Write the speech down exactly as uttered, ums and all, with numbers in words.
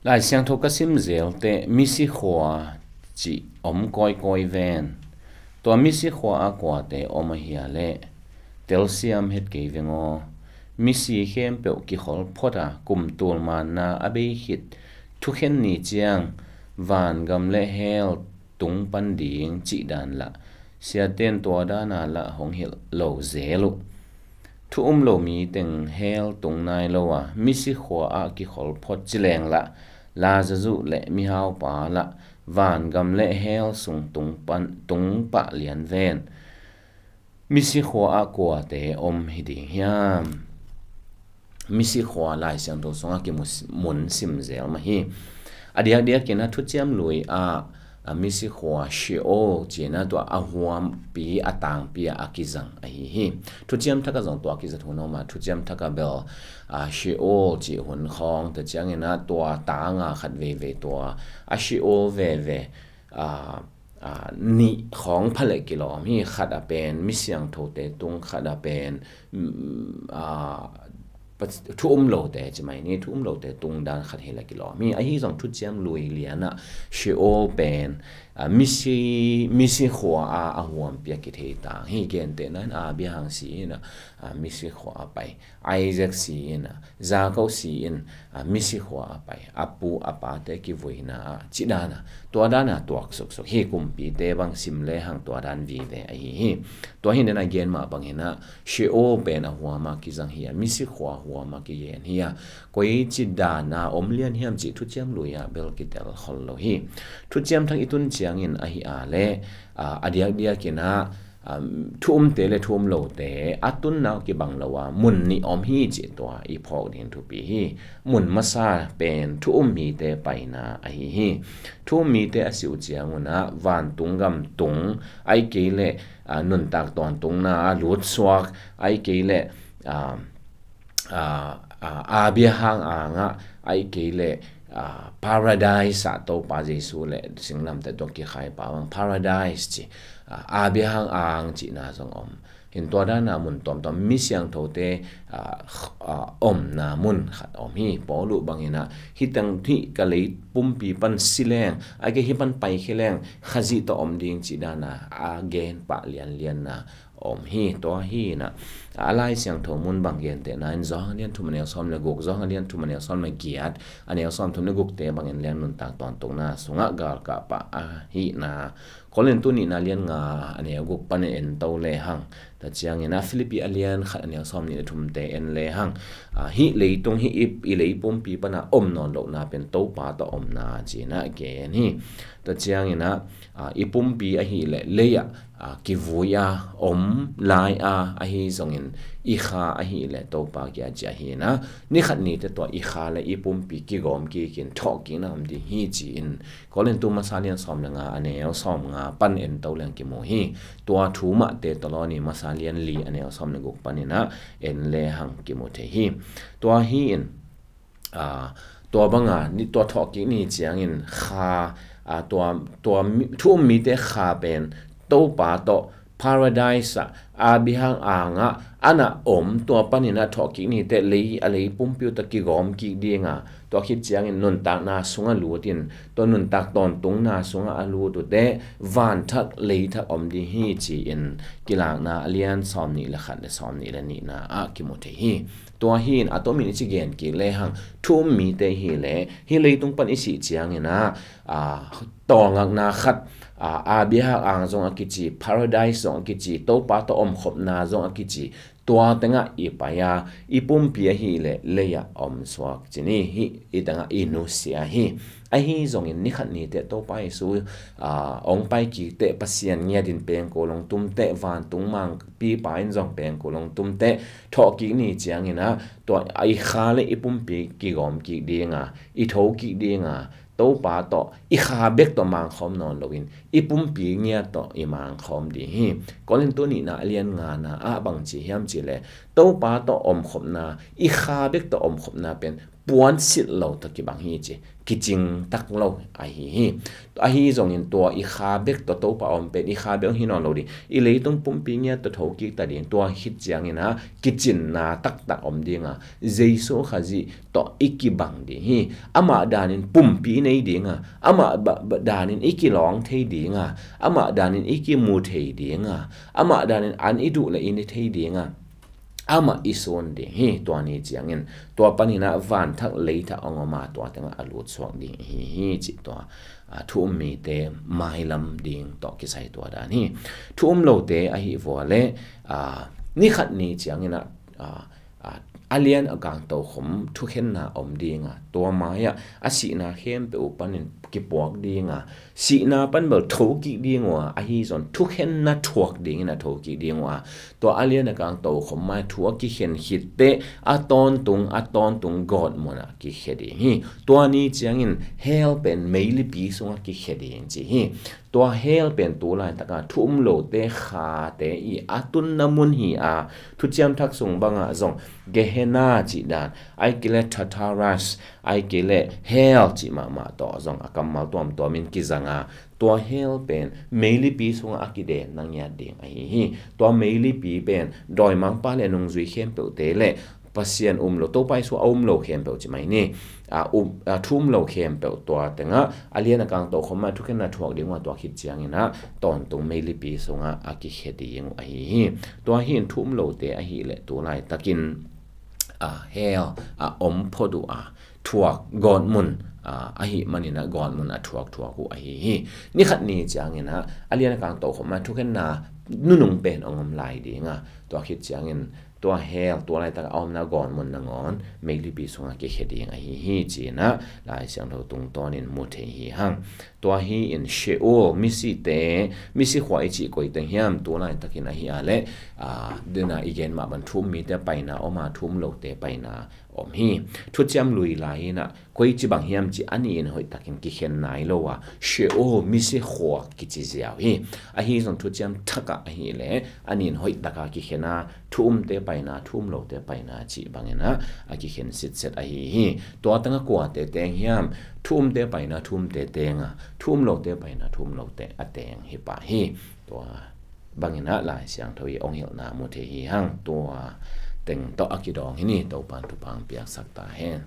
Lai Siangtho ka sim zel teh misi khua cih om kawikawi ven. Tua misi khua ah kuate om ahia leh telsiam het kei veng aw. Misi khempeuh kikhol phot a, kum tul manna a bei khit thukhen ni ciang vangam le hell tung pan ding cih dan lah siaten tua dana lah hong hilh lo zel uh. Thu um lo mi teng hell tung nai lo a, misi khua ah kikhol phot ci leng lah Lazarus le mihaupa lah vangam le hell sung tung pan, tung pah lian ven. Misi khua ah kuate om hi ding hiam? Misi khua Lai Siangtho sungah kimu, mun sim zel mah hi. A diakdiakin a Thuciam Lui ah, a misi khua Sheol cihna tua a huampi a tangpi a kizang ahi hi. Thuciam Thak ah zong tua kizat hun om a, Thuciam Thak ah bel, a, Sheol cih hun khawng, tua ciangin a tua tanga khat veivei tua a Sheol veve, a, a, nih khawng phaleh kilawm hi. Khat a pen mi siangthote tung, khat a pen, mm, a, pa-, thu um lote ci mai ni, thu um lote tung dan khat hileh kilawm hi. Ahi zong Thuciam Lui lianah Sheol pen, a, misi, misi khua a, a huampi a kithei tang hi. Gentehna in Abraham si in a, a, misi khua a pai. Isaac si in a, Jacob si in, a, misi khua a pai, a pu a pate kivuina a, ci dana, tua dana tuak suksuk hi. Kumpite bang sim lehang tua dan vive ahi hi. Tua hi nena gen mah bangin a Sheol pen a huama kizang hi a, misi khua huama kigen hi a, koi ci dana om lian hiam cih Thuciam Lui ah bel kitel khol lo hi. Thuciam Thak i tun ciangin ahi a leh, a, a diakdiakin a, um, thu umte le thu um lote a tunna uh kibang lo a, mun nih om hi cih tua i phawk ding thupi hi. Mun masa pen thu um mite paina ahi hi. Thu um mite a si uh ciangun a vantung gam tung, ahih kei leh, a, nuntak tawntungna a lut suak, ahih kei leh, a, a, a, Abraham angah, ahih kei leh, a, paradise ah Topa Jesu le singlamteh tua kikhaipa bang paradise ci, a, Abraham ang cihna zong om. Hin tua dana mun tuamtuam mi siangthote, a, kh-, a, omna mun khat om hi. Paul uh bangin a, hih teng hih ka lei pumpi pan si leng, ahih kei hih pan paikhia leng Khazih tawh om ding cih dana a gen pah lianlianna om hi. Tua hi na, a Lai Siangtho mun bang gentehna in Johan a lian thum a neu sawm le guk, Johan a lian thum a neu sawm le giat, a neu sawm thum le gukte bangin leng nuntak tawntungna sungah galkah pah ahihna, Korintu nihna lian nga a neu guk panin en to lehang, tua ciangin a Philippi a lian khat a neu sawm nih le thumte en lehang, a, hih leitung hih i, i lei pumpi pana om nawn lohna pen Topa tawh omna cihna gen hi. Tua ciangin a, a, i pumpi ahih leh lei ah, a, kivui a om lai a, ahi zongin i kha ahih leh Topa kia ci ahi na, ni khat ni teh tua i kha le i pumpi kigawm kikin thawhkikna om ding hi ci-in Korintu masa lian sawm le nga a neu sawm nga pan en to leng kimu hi. Tua thu mahte tawh law ni masa lian li a neu sawm le guk panin a en lehang kimu thei hi. Tua hi in, a, tua banga ni, tua thawhkik ni ciangin kha, a, tua, tua mi, thu um mite kha pen Topa tawh paradise ah Abraham angah a na om, tua panin a thawhkik ni teh lei, a lei pumpi uh tawh kigawm kik ding a, tua khit ciangin nuntakna sungah lut in, tua nuntak tawntungna sungah a lut uh teh van thak lei thak om ding hi ci-in Kilakna a lian sawm nih le khat le sawm nih le nihna ah kimu thei hi. Tua hi in a tomin i ci gen kik lehang, thu um mite hi leh hih leitung pan i sih ciangin a, a, tawlngakna khat, a, Abraham ang zong a kici, paradise zong a kici, Topa tawh omkhopna zong a kici, tua tengah i pai a, i pumpi ahih leh lei ah om suak ci ni hi, i tengah i nusia hi. Ahi zongin ni khat ni teh Topa Jesu, a, hong pai kik teh Pasian ngiat in pengkul hong tum teh, vantung mangpipa in zong pengkul hong tum teh, thawhkik ni ciangin a, tua i kha le i pumpi kigawm kik ding a, i tho kik ding a, Topa tawh i kha bek tawh mangkhawm nawn loin i pumpi ngiat tawh i mangkhawm ding hi. Korintu nihna a lian ngana ah bang ci hiam cih leh, Topa tawh omkhopna, i kha bek tawh omkhopna pen puansilh lo tawh kibang hi ci, kicing tak lo ahi hi. Ahi zongin tua i kha bek tawh Topa om pen i kha bek hi nawn lo ding. I leitung pumpi ngiat tawh thokik ta ding, tua khit ciangin ah kicinna taktak om ding a, Jesu Khazih tawh i kibang ding hi. Amah danin pumpi nei ding a, amah ba, ba, danin i kilawng thei ding a, amah danin i kimu thei ding a, amah danin an i duh le i ne thei ding a, amah i sun ding hi. Tua ni ciangin tua panin ah vanthak leithak hong om a, tua tengah a lutsuak ding hi hi ci tua, a, thu um mite mailam ding tawh kisai tua dan hi. Thu um lote ahi vua le, a, ni khat ni ciangin ah, a, a, a lian a kang tokhom thukhenna om ding a, tua mai-ah a sihna khempeuh uh panin kipuak ding a, sihna pan bel thokik ding uh a, ahi zong thukhenna thuak dingin a thokik ding uh a, tua a lian a kang tokhom mai thu a kikhen khit teh a tawntung, a tawntung gawtmun ah kikhia ding hi. Tua ni ciangin hell pen meilipi sungah kikhia ding ci hi. Tua hell pen tu laitaka thu um lote khate i a tunna mun hi a, Thuciam Thak sung bangah zong Gehenna cih dan, ahih kei leh Tartarus, ahih kei leh hell cih mahmah tawh zong a kammal tuamtuamin kizang a, tua hell pen meilipi sungah a kidenna ngiat ding ahi hi. Tua meilipi pen dawimangpa le nungzui khempeuhte le Pasian um lo, Topa Jesu a um lo khempeuh ci mai ni. A, um, a, thu um lo khempeuh tua tengah a lian a kang tokhom ah thukhenna thuak ding uh a, tua khit ciangin ah tawntung meilipi sungah a kikhia ding uh ahi hi. Tua hi in thu um lote ahih leh tu laitakin, a, hell a om phot uh a, thuak gawtmun, a, ahih manin ah gawtmun a thuak thuak uh ahi hi. Ni khat ni ciangin ah a lian a kang tokhom ah thukhenna nunung pen hong om lai ding a, tua khit ciangin tua hell, tua laitaka a omna gawtmun nangawn meilipi sungah kikhia ding ahi hi ci-in ah Lai Siangtho tungtawnin mu thei hi hang. Tua hi in Sheol, misite, misi khua i cih koi teng hiam, tu laitakin ahi a leh, a, dena i gen mah bang thu um mite paina om a, thu um lote paina om hi. Thuciam Lui lai in ah koici bang hiam cih a nih in hoihtakin kikhen nai lo a, Sheol, misi khua kici ziau hi. Ahi zong Thuciam Thak ah ahih leh a nih in hoihtaka kikhen a, thu umte paina, thu um lote paina cih bangin ah a kikhen sitset ahi hi. Tua tengah kuate teng hiam, thu umte paina thu umte teng a, thu um lote paina thu um lote a teng hi pah hi. Tua bangin ah Lai Siangtho i hong hilhna mu thei hi hang. Tua teng tawh a kidawng hi ni. Topa'n thupha hong piaksak ta hen.